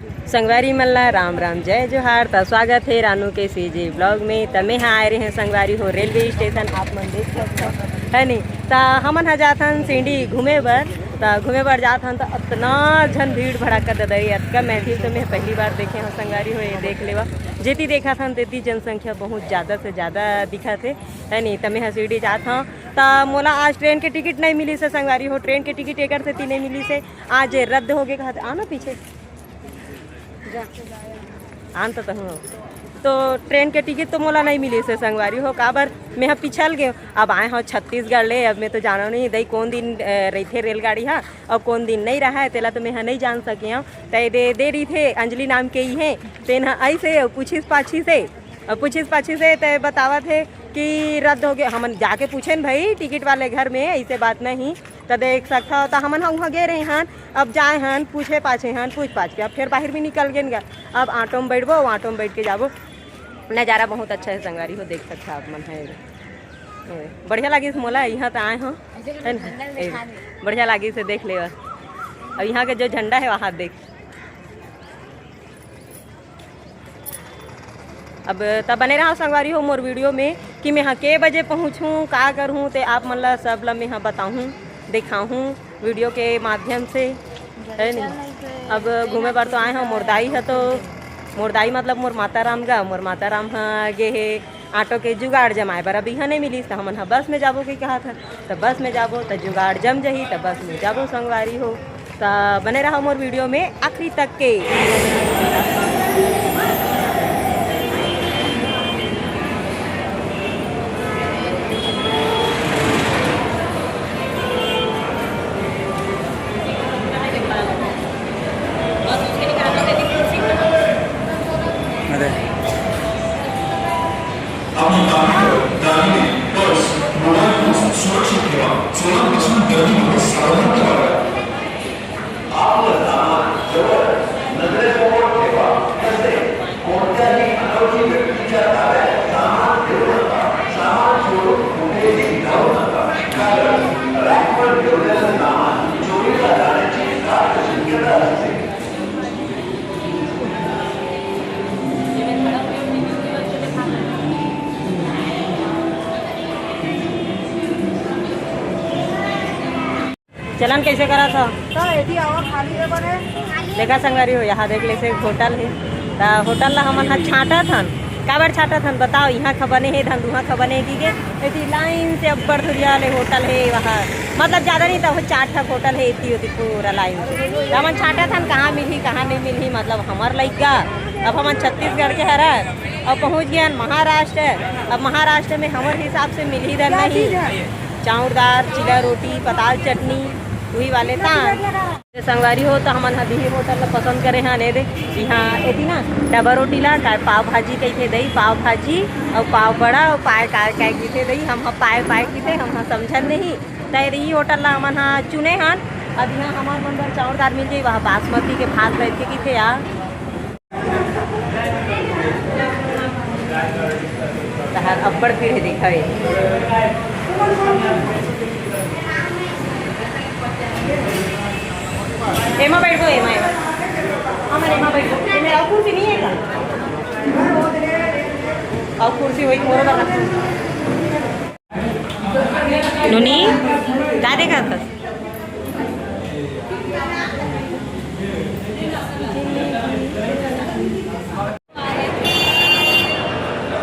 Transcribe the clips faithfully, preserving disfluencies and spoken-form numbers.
संगवारी मन ला राम राम, जय जोहार। त स्वागत हे रानू के सीजी ब्लॉग में। त मैं हा आए रहे संगवारी हो रेलवे स्टेशन, आप मन देख सकत हो, है नी। त हमन हा जात हन सिंडी घूमे बर। त घूमे बर जात हन त अतना झन भीड़ भड़ाका ददई, अतका मैथिल तो मैं पहली बार देखे हूँ संगवारी हो। ये देख लेवा, जेती देखत हन तेती जनसंख्या बहुत ज्यादा से ज्यादा दिखत हे, है नी। त मैं हा सिंडी जात हूँ, त मोला आज ट्रेन के टिकट नहीं मिलिस हे संगवारी हो, ट्रेन के टिकट एकर सेती नहीं मिलिस हे, आज रद्द हो गे कहत। आना पीछे जा। आन तो तहूँ। तो ट्रेन के टिकट तो मोला नहीं मिलिस हे संगवारी हो, काबर मैं ह पिछल गेंव। अब आए हव छत्तीसगढ़ ले, अब मैं तो जानव नहीं दई कौन दिन अ, रहिथे रेलगाड़ी हा, अउ कौन दिन नहीं रहय, तेला तो मैं ह नहीं जान सके हव। तय दे दे रहिथे, अंजलि नाम के ही हे, तेन ह आइस हे अउ पूछिस पाछिस हे, अउ पूछिस पाछिस हे, तय बतावत हे कि रद्द हो गे। हमन जाके पूछेन भाई टिकट वाले घर में, ऐसे बात नहीं। त देख सकथव, त हमन ह उहाँ गे रहे हन, अब जाए हन, पूछे पाछे हन, पूछ पाछ के अब फिर बाहर भी निकल गेन गा। अब ऑटो में बैठबो, ऑटो में बैठ के जाबो। नज़ारा बहुत अच्छा है संगवारी हो, देख सकथव आप मन है। ए, बढ़िया लागिस मोला, इहाँ त आए हो, है ना? ए, बढ़िया लागिस हे, देख लेवा। अब इहाँ के जो झंडा है वहाँ देख। अब त बने रहा संगवारी हो मोर वीडियो में कि मैं हा के बजे पहुँचहूँ, का करहूँ, ते आप मन ला सब ला मैं हा बताहूँ, देखाहूँ वीडियो के माध्यम से, है नी। अब घूमे बर तो आए हो, मोर दाई ह तो, मोर दाई मतलब मोर माता राम गा, मोर माता राम ह गे हे ऑटो के जुगाड़ जमाए बर। अब इहाँ नहीं मिलिस त हमन ह बस में जाबो के कहत हन, त बस में जाबो त जुगाड़ जम जही त बस में जाबो संगवारी हो। त बने रहा मोर वीडियो में आखिरी तक के। अरे। आपली कापड, दागिने, पर्स, मोबाईल फोन सुरक्षित ठेवा. सोळा पासून गर्दीमध्ये सावधान ठेवा. आपलं सामान जवळ नजरेसमोर ठेवा. तसे कोणत्याही अनोळखी व्यक्तीच्या ताब्यात सामान ठेवू नका. सामान सोडून कुठेही जाऊ नका, कारण रॅकवर ठेवलेलं सामान चोरीला जाण्याची दाट शक्यता असते. चलन कैसे करा था? तो एती आवा खाली है बने। देखा संगवारी हो, यहाँ देख ले से होटल है। ता होटल ला हमन हा छांटत हन। काबर छांटत हन बताओ, इहाँ खा बने हे, धन दुहा खा बने हे कि के। एती लाइन से अब्बड़ धुरिया ले होटल हे वहाँ। मतलब ज्यादा नहीं तो चार ठक होटल हे, एती ओती पूरा लाइन से। त हमन छांटत हन कहाँ मिलही, कहाँ नहीं मिलही, मतलब हमर लइका। अब हमन छत्तीसगढ़ के हरा, अब पहुँच गए हन महाराष्ट्र। अब महाराष्ट्र में हमर हिसाब से मिलही धन नहीं। चाउर दार, चीला रोटी, पताल चटनी, उही वाले तान। संगवारी हो, तो हमन ह बिही होटल ला पसंद करे हन। ए दे, इहाँ एती ना डबा रोटी ला, काय पाव भाजी कहिथे दई, पाव भाजी अउ पाव बड़ा अउ पाय काय काय कहिथे दई, हम ह पाय पाय कहिथे, हम ह समझन नहीं। त एदे ई होटल ला हमन ह चुने हन। अब इहाँ हमर मन बर चाउर दार मिल जाई, वहाँ बासमती के भात बैठ के कहिथे यार। तहार अब्बड़ भीड़ हे, देखा हे। एमा बैठो, एमा, एमा। हमर एमा बैठो। एमे अउ कुर्सी नहीं है का? अउ कुर्सी वही मोर बर रखो। नोनी, का देखत हस?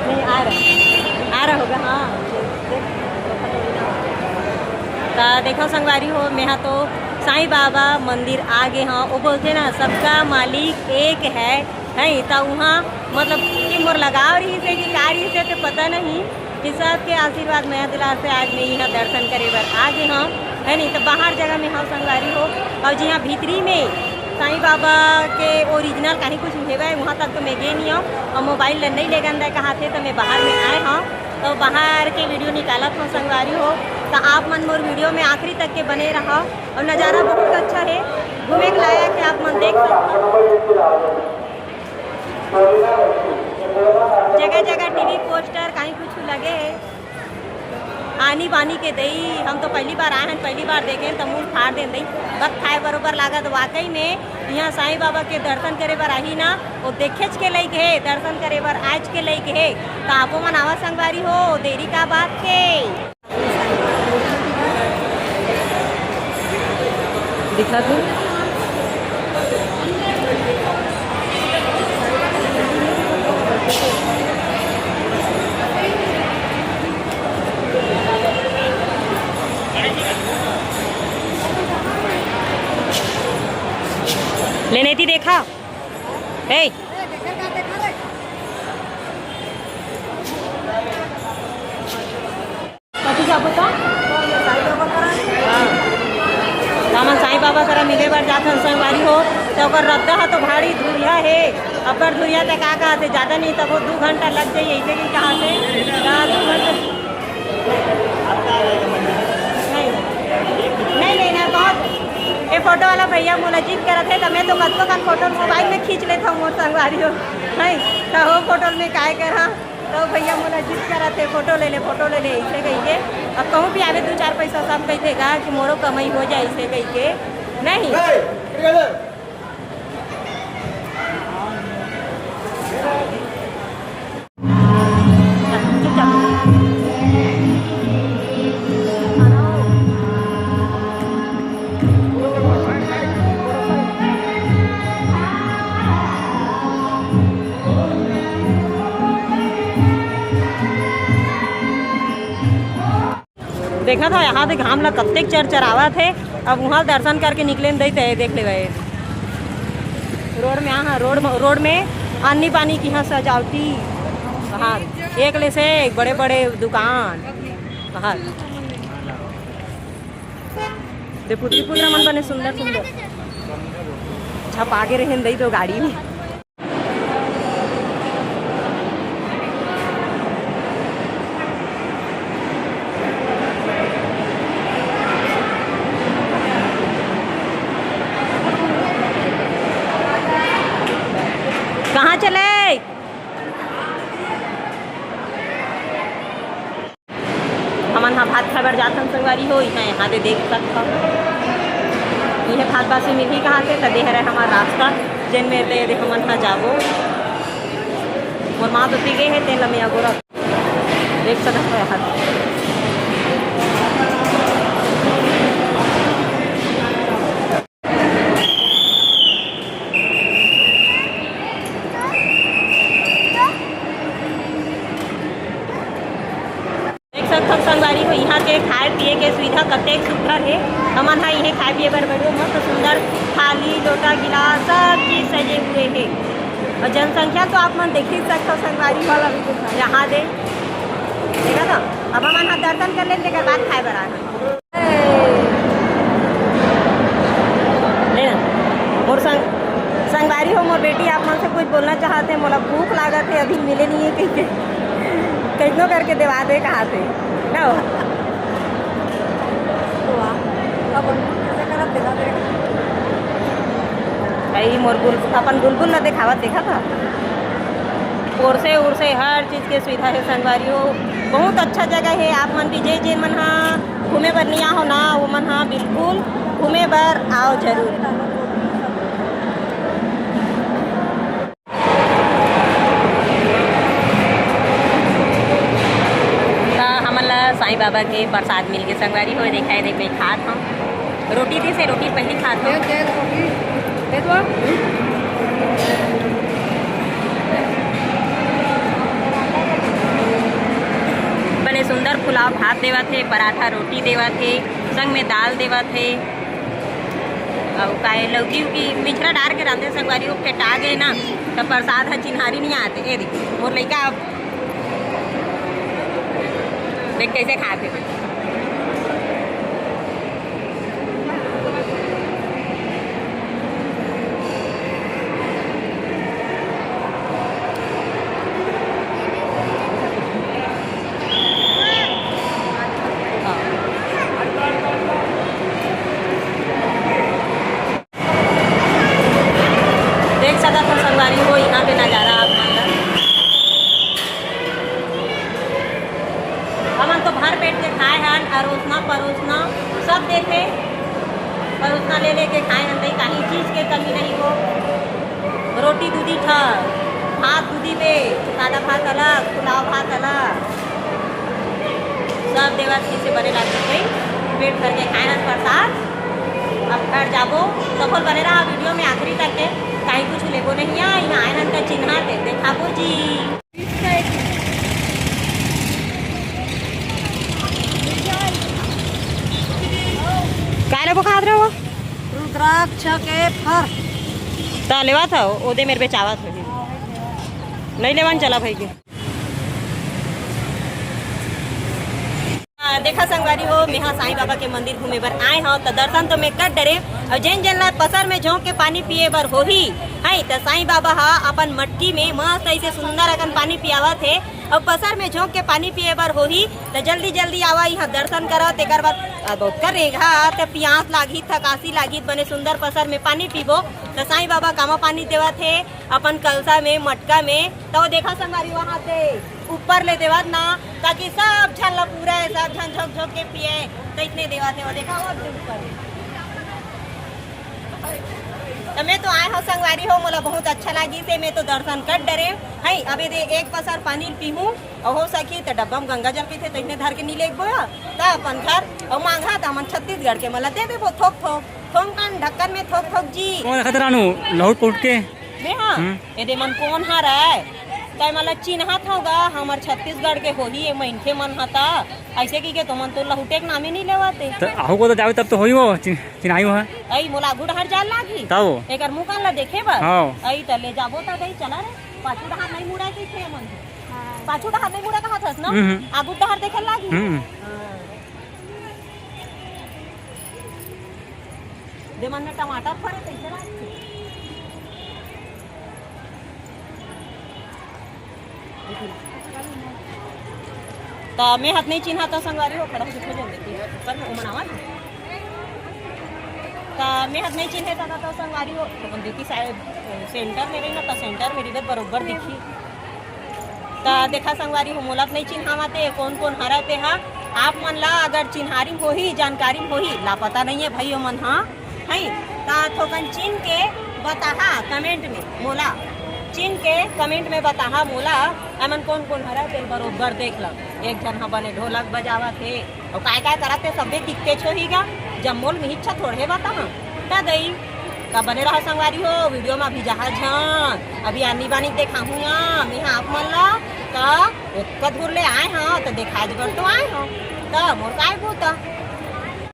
नहीं, आ रहा, आ रहा होगा, हाँ। त देखो संगवारी हो, मेहा तो साईं बाबा मंदिर आ गे हाँ। वो बोलते ना, सबका मालिक एक है, है त उहाँ मतलब कि मोर लगाव रहिस हे कि का रहिस हे, ते पता नहीं। कि सबके आशीर्वाद, मया दुलार से आज मैं यहाँ दर्शन करे बर आ गे हव, है नी? त बाहर जगह में हव संगवारी हो, अउ जिहाँ भीतरी में साईं बाबा के ओरिजिनल कहीं कुछ हेवय, वहाँ तक तो मैं गे नहीं हव। अउ मोबाइल ल नहीं लेगन दे कहा थे, त मैं बाहर में आए हव, तो बाहर के वीडियो निकालत हव संगवारी हो। त आप मन मोर वीडियो में आखिरी तक के बने रहव, अउ नज़ारा बहुत अच्छा है, घूमे के लायक है, आप मन देख सकते हो। जगह जगह टीवी पोस्टर कहीं कुछ लगे है। आनी बानी के दई, हम तो पहली बार आए हन, पहली बार देखे हन, त मुंह फाड़ देन दई। बत खाए बरोबर लागत वाकई में। इहाँ साईं बाबा के दर्शन करे बर आही ना, वो देखेच के लइक हे, दर्शन करे बर आएच के लइक हे। त आपो मन आवा संगवारी हो, देरी का बात के। दिखा तू। ले नेती देखा। ए। कथी जाबो त? हाँ। हमन साईं बाबा करा मिले बर जाथन संगवारी हो, त ओकर रद्दा ह तो भारी धुरिया हे, अब्बड़ धुरिया। त का कहाथे, ज्यादा नहीं तभो दू घंटा लग जाई, ऐसे की कहाथे। हाँ, दू घंटा। नहीं, नहीं, नहीं, ना, बहुत। ये फोटो वाला भैया मोला जिद करत हे, त मैं तो कतको कन फोटो मोबाइल में खींच लेत हूँ मोर संगवारी हो। नहीं, त वो फोटो में काय करा? तो भैया मोला जिद करत हे, "फोटो ले ले, फोटो ले ले," ऐसे कहिके। अब कहूँ भी आवे दू चार पैसा, सब कहिथे गा कि मोरो कमाई हो जाए, ऐसे कहिके। नहीं। देखत हव, यहाँ दे घाम ला कतेक चरचरावत हे। अब उहाँ दर्शन करके निकले न दई, त देख लेवे। रोड में, हाँ, रोड म-, रोड में आनी बानी किहाँ सजावटी बाहर, एक ले से एक बड़े बड़े दुकान बाहर। दे पुतरी पुतरा मन बने सुंदर सुंदर छपा के रहे दई तो गाड़ी में। कहाँ चले? हमन ह भात खाए बर जाथन संगवारी हो, इहाँ, यहाँ दे देख सकथव। इहे भात बासी मिलही कहाथे, त दे हरे हमर रास्ता, जेन में ले दे हमन ह जाबो। मोर माँ तो पी गए हे, तेन ल मैं अगोरा देख सकत हव यहाँ। देख सकथव संगवारी हो, इहाँ के खाए पिए के सुविधा कतेक सुघर हे। हमन ह इहे खाए पिए बर बैठो, मस्त सुंदर थाली, लोटा, गिलास, सब चीज सजे हुए हे। और जनसंख्या तो आप मन देख ही सकथव संगवारी हो, यहाँ दे, देखा तो। अब हमन ह दर्शन कर लेन, तेकर बाद खाए बर आना। ले ना, मोर संग, संगवारी हो, मोर बेटी आप मन से कुछ बोलना चाहत हे, मोला भूख लागत हे, अभी मिले नहीं है कहिके, कैसनो करके देवा दे कहाथे, ना हो? भाई मोर बुल-, अपन बुलबुल ला देखावत देखा था। पोरसे उरसे हर चीज के सुविधा हे संगवारी हो, बहुत अच्छा जगह हे। आप मन भी जे जे मन हा घूमे बर नइ आहो ना, वो मन हा बिल्कुल घूमे बर आओ जरूर। त हमन ला साईं बाबा के प्रसाद मिल गे संगवारी हो, देखा हे, देख मैं खात हूँ। रोटी दे से रोटी पहली खात हूँ। बने सुंदर पुलाव भात देवत हे, पराठा रोटी देवत हे, संग में दाल देवत हे। अउ काय लौकी उकी मिछरा डार के रांधे संगवारी, वो फेटा गे ना, त प्रसाद ह चिन्हारी नइ आते। ए देख, मोर लइका अब देख कैसे खाथे। देख सकत हो संगवारी हो, इहाँ के नजारा आप मन ला। हमन तो भर पेट के खाए ह, अरोसना परोसना सब देथे। परोसना ले लेके खाए हन, कहीं चीज के कमी नहीं हो। रोटी दूधी ठा, भात दूधी बे, सादा भात अलग, पुलाव भात अलग, सब देवत से बने लागथे भाई। पेट भर के खाए हन प्रसाद। अब घर जाबो, सफल बने रहा वीडियो में आखिरी तक के। कहीं कुछ लेबो नहीं है, यहाँ आए हन त चिन्हा दे देखाबो जी। काय लेबो खात रहो? रुद्राक्ष के फर। त लेवा था, ओदे मेर बेचावा था। नहीं लेवन चला भाई के। आ, देखा संगवारी हो, मेहा साईं बाबा के मंदिर घूमे बर आए हव, त दर्शन तो मैं कर डरे। और जेन जेन ला पसर में झोंक के पानी पिए बर होही, है त साईं बाबा हा अपन मटकी में मस्त ऐसे सुंदर अकन पानी पियावत हे। और पसर में झोंक के पानी पिए बर होही, त जल्दी जल्दी आवा, यहाँ दर्शन करा। तेकर बाद अब ओकर रेंगा त पियास लागी, थकासी लागी, बने सुंदर पसर में पानी पीबो। त साईं बाबा कामा पानी देवत हे अपन कलसा में, मटका में। त वो देखा संगवारी, वहाँ से ऊपर ले देवत ना, ताकि सब झन ला पूरा है, सब झन झोंक झोंक के पिए। त इतने देवत हे, वो देखा, वो ऊपर। त मैं तो आए हव संगवारी हो, मोला बहुत अच्छा लागिस हे, मैं तो दर्शन कर डरे। है, अबे दे एक पसर पानी पीहूँ, और हो सकी त डब्बा में गंगा जल पीथे, त इतने धर के नी लेगबो या, त अपन घर और मांगा त हमन छत्तीसगढ़ के मला दे देबो, थोक थोक, थोक कान ढक्कन में थोक थोक जी। कौन रखत रानू, लहुट पुट के? बे हाँ, हम्म। एदे मन कोन हरय? तै मला चिन्हत हव गा, हमर छत्तीसगढ़ के होही ए मनखे मन ह त। ऐसे की के तुमन तो लहुटे के नामे नहीं लेवत हे। त आहू को तो जावे तब तो होई वो, चिन-, चिन्हाई वो है। अई मोला आगू डहर जाए लागी। तब? एकर मुंह कान ला देखे बर। हाँ। अई त ले जाबो त गई चला रे। पाछू डहर नहीं मुड़ा के थे मन। हाँ। पाछू डहर नहीं मुड़ा कहा थस ना? हम्म, हम्म। आगू डहर देखे लागी। हम्म। हाँ। दे मन में टमाटर फरे तइसे लागथे। त मैं हत नहीं चिन्हा त संगवारी हो, खड़ा होके खोजन देती। पर मैं उमनावा ना। त मैं हत नहीं चिन्हे त, त संगवारी हो, तो हम देखी शायद सेंटर में रही ना, त सेंटर में रिबे बरोबर दिखी। त देखा संगवारी हो, मोला तो नहीं चिन्हावत हे, कोन कोन हरा ते हा। आप मन ला अगर चिन्हारी होही, जानकारी होही, लापता नहीं है भाई मन हा, है त थोकन चिन्ह के बताहा कमेंट में मोला, चिन्ह के कमेंट में बताहा मोला, एमन कोन कोन हरा ते बरोबर देख ल। एक झन हा बने ढोलक बजावत हे, अउ काय काय करत हे, सबे दिखते छोही गा। जम्मो ल मिहिच्छा थोड़े बताहा। त दई, त बने रहा संगवारी हो, वीडियो में अभी जहा झन, अभी आनी बानी देखाहूँ आ, मैं हा आप मन ला, त ओतका दूर ले आए हव, त देखाए बर तो आए हव, त मोर काय बूता।